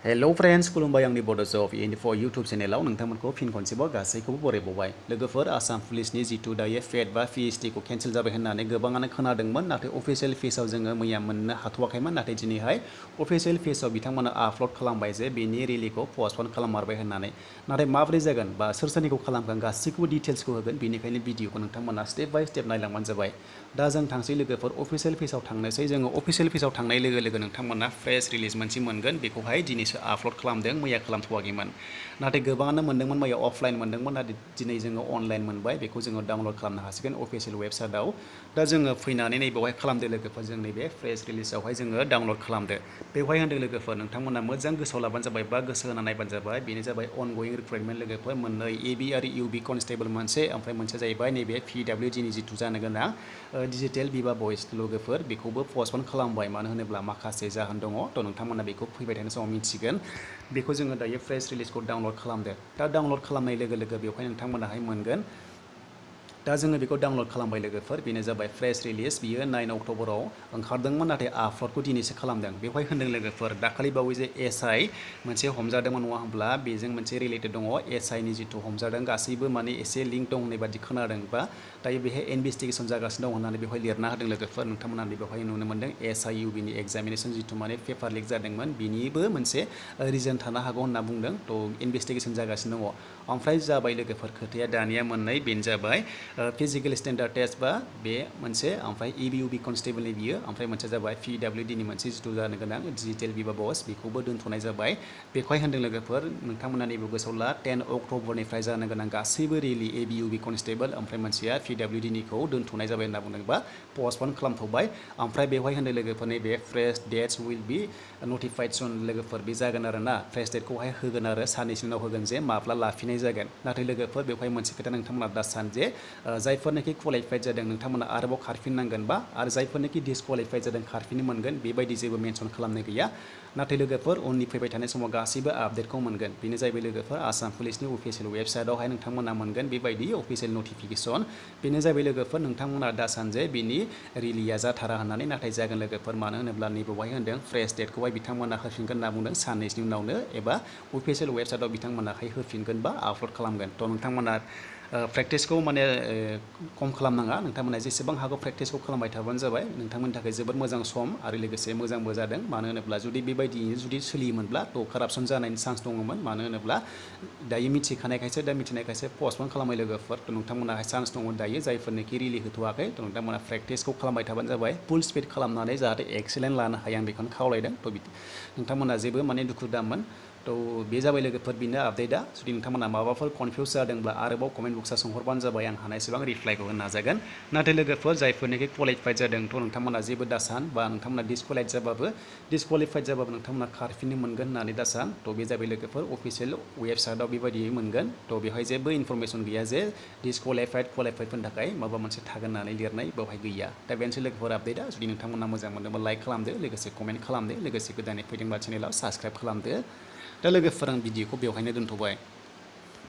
hello friends खुलुमबाय आंनि Bodos of info YouTube चेनेलाव नोंथांमोनखौ फिन खनसेबाव गासैखौबो बरायबावबाय लोगोफोर आसाम पुलिसनि जितु दायो फेट बा PST खौ केन्सेल जाबाय होननानै गोबाङानो खोनादोंमोन नाथाय अफिशियेल पेजआव जोङो मैया मोननो हाथ'वाखैमोन नाथाय दिनैहाय अफिशियेल पेजआव बिथांमोना आपल'ड खालामबाय जे बेनि रेलिखौ पस्टपन खालाममारबाय होननानै नाथाय माबोरै जागोन बा सोर सोरनिखौ खालामगोन गासैखौबो डिटेल्सखौ होगोन बेनिखायनो भिडिअखौ नोंथांमोना स्टेप बाय स्टेप नायलांबानो जाबाय दा जों थांसै लोगोफोर अफिशियेल पेजआव थांनोसै जोङो अफिशियेल पेजआव थांनाय लोगो लोगो नोंथांमोना प्रेस रिलिज मोनसे मोनगोन बेखौहाय दिनैसो आपल'ड खालामदों मैया खालामथ'वाखैमोन नाथाय गोबाङानो मोनदोंमोन मैया अफलाइन मोनदोंमोन नाथाय दिनै जोङो अनलाइन मोनबाय बेखौ जोङो डाउनल'ड खालामनो हासिगोन अफिशियेल वेबसाइटआव दा जोङो फैनानै नैबेवहाय खालामदो लोगोफोर जों नैबे प्रेस रिलिजआवहाय जोङो डाउनल'ड खालामदो बेवहाय होनदों लोगोफोर नोंथांमोना मोजां गोसोआव लाबानो जाबाय बा गोसो होना नायबानो जाबाय बेनो जाबाय अनगयिं रिक्रुइटमेन्ट लोगोफोर मोननै AB आरो UB कनस्टेबल मोनसे ओमफ्राय मोनसे जाहैबाय नैबे PWD नि जिथु जानो गोनां डिजिटेल बिबा बयस लोगोफोर बेखौबो पस्टपन खालामबाय मानो होनोब्ला माखासे जाहोन दङ थ' नोंथांमोना बेखौ फैबाय थानाय समाव मिथिगोन बेखौ जोङो दायो प्रेस रिलिजखौ डाउनल'ड खालामदो दा डाउनल'ड खालामनाय लोगो लोगो बेवहाय नोंथांमोनाहाय मोनगोन दा जोङो बेखौ डाउनल'ड खालामबाय लोगोफोर बेनो जाबाय प्रेस रिलिज बियो 9 अक्ट'बराव ओंखारदोंमोन नाथाय आपल'डखौ दिनैसो खालामदों बेवहाय होनदों लोगोफोर दाखालि बावै जे SI मोनसे हमजादोंमोन नङा होमब्ला बेजों मोनसे रिलेटेड दङ SI नि जिथु हमजादों गासैबो माने एसे लिंक दं होननाय बादि खोनादों बा दायो बेहाय इनभेस्टिगेसन जागासिनो दं होननानै बेवहाय लिरना होदों लोगोफोर नोंथांमोना बेवहाय नुनो मोन्दों SI UB नि एग्जामिनेसन जिथु माने पेपार लिक जादोंमोन बिनिबो मोनसे रिजन थानो हागौ होनना बुंदों थ' इनभेस्टिगेसन जागासिनो दङ ओमफ्राय जाबाय लोगोफोर खोथाया दानिया मोननै बेनो जाबाय फिजिकेल स्टेन्डार्ड टेस्ट बा बे मोनसे ओमफ्राय EBUB कनस्टेबलनि बियो ओमफ्राय मोनसे जाबाय PWD नि मोनसे जिथु जानो गोनां डिजिटेल बिबा बस बेखौबो दोनथ'नाय जाबाय बेखौहाय होनदों लोगोफोर नोंथांमोना नैबे गोसोआव ला 10 अक्ट'बरनिफ्राय जानो गोनां गासैबो रेलि ABUB कनस्टेबल ओमफ्राय मोनसेया PWD निखौ दोनथ'नाय जाबाय होनना बुंदों बा पस्टपन खालामथ'बाय ओमफ्राय बेवहाय होनदों लोगोफोर नैबे फ्रेस डेट्स विल बि नटिफाइड सुन लोगोफोर बे जागोन आरो ना फ्रेस डेटखौहाय होगोन आरो साननैसो उनाव होगोन जे माब्ला लाफिनाय जागोन नाथाय लोगोफोर बेवहाय मोनसे खोथा नोंथांमोना दा सान जे जायफोरनोखि क्वालिफाइड जादों नोंथांमोना आरोबाव खारफिननांगोन बा आरो जायफोरनोखि डिसक्वालिफाइड जादों खारफिननो मोनगोन बेबायदि जेबो मेनसन खालामनाय गैया नाथाय लोगोफोर उननि फैबाय थानाय समाव गासैबो आपडेटखौ मोनगोन बेनो जाहैबाय लोगोफोर आसाम पुलिसनि अफिसियेल वेबसाइटआवहाय नोंथांमोना मोनगोन बेबायदि अफिसियेल नटिफिकेसन बेनो जाहैबाय लोगोफोर नोंथांमोना दा सान जे बिनि रिलिया जाथारा होननानै नाथाय जागोन लोगोफोर मानो होनोब्ला नैबेवहाय होनदों फ्रेस डेटखौहाय बिथांमोना होफिनगोन होनना बुंदों साननैसोनि उनावनो एबा अफिसियेल वेबसाइटआव बिथांमोनाहाय होफिनगोन बा आपल'ड खालामगोन थ' नोंथांमोना प्रेक्टिसखौ माने खम खालामनाङा नोंथांमोना जेसेबां हागौ प्रेक्टिसखौ खालामबाय थाबानो जाबाय नोंथांमोननि थाखाय जोबोद मोजां सम आरो लोगोसे मोजांबो जादों मानो होनोब्ला जुदि बेबायदियैनो जुदि सोलियोमोनब्ला थ' कारापसन जानायनि चान्स दङमोन मानो होनोब्ला दायो मिथिखानायखायसो दा मिथिनायखायसो पस्टपन खालामनाय लोगोफोर थ' नोंथांमोनाहाय चान्स दङ दायो जायफोरनोखि रिलि होथ'वाखै थ' नोंथांमोना प्रेक्टिसखौ खालामबाय थाबानो जाबाय फुल स्पिड खालामनानै जाहाथे एक्सेलेन्ट लानो हायो आं बेखौनो खावलायदों थ' नोंथांमोना जेबो माने दुखु दामोन थ' बे जाबाय लोगोफोर बेनो आपडेटआ जुदि नोंथांमोना माबाफोर कनफिउस जादोंब्ला आरोबाव कमेन्ट बक्सआव सोंहरबानो जाबाय आं हानायसेबां रिप्लाइखौ होनो नाजागोन नाथाय लोगोफोर जायफोरनिखि क्वालिफाइड जादों थ' नोंथांमोना जेबो दासान बा नोंथांमोना डिसक्वालिफाइड जाबाबो नोंथांमोना खारफिननो मोनगोन होननानै दासान थ' बे जाबाय लोगोफोर अफिसियेल वेबसाइटआव बेबायदियै मोनगोन थ' बेवहाय जेबो इनफरमेसन गैया जे डिसक्वालिफाइड क्वालिफाइडफोरनि थाखाय माबा मोनसे थागोन होननानै लिरनाय बेवहाय गैया दा बेनोसै लोगोफोर आपडेटआ जुदि नोंथांमोना मोजां मोनदोंबा लाइक खालामदो लोगोसे कमेन्ट खालामदो लोगोसे गोदानै फैदोंबा चेनेलाव साबस्क्राइब खालामदो दा लोगोफोर आं भिडिअखौ बेवहायनो दोनथ'बाय